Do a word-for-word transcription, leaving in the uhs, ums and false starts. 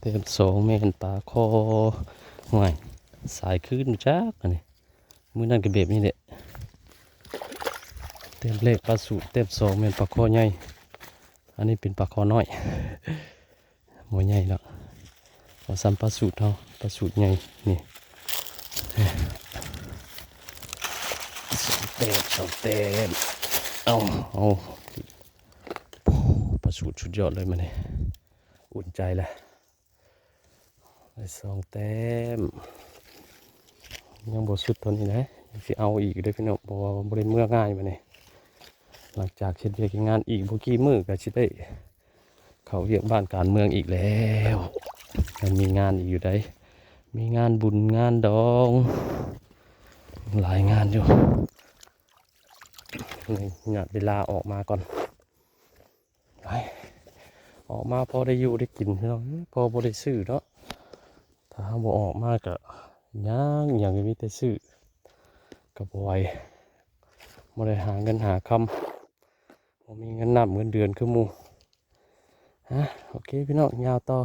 แต้มสองแม่นปลาคอ ห่วย สายคืนมาจักอันนี้ มื้อนั้นก็แบบนี้แหละ แต้มแรกปลาสูด แต้มสองแม่นปลาคอใหญ่ อันนี้เป็นปลาคอน้อย บ่ใหญ่แล้ว เอาซ้ำปลาสูดเฮา ปลาสูดใหญ่ นี่ สองแต้ม สองแต้ม เอา เอา ปลาสูดสุดยอดเลยมื้อนี้ อุ่นใจแล้ว ได้สองแต้ม ยังบ่สุดเท่านี้นะ ยังสิเอาอีกเด้อพี่น้อง เพราะว่าบ่ได้เมือง่ายมื้อนี้ หลังจากเฮ็ดเวียกเฮ็ดงานอีกบ่กี่มื้อก็สิได้เข้าเวียกบ้านการเมืองอีกแล้ว ยังมีงานอีกอยู่ใด มีงานบุญงานดอง หลายงานอยู่ นี่หยาดเวลาออกมาก่อน ไป ออกมาพอได้อยู่ได้กินพี่น้อง พอบ่ได้ซื้อเนาะ ถ้าเราบ่ออกมาก็ยาก อย่างมีแต่ซื้อ ก็บ่ไหว บ่ได้หาเงินหาคำ บ่มีเงินนับเงินเดือนคือหมู่ ฮะ โอเคพี่น้อง ยาวต่อ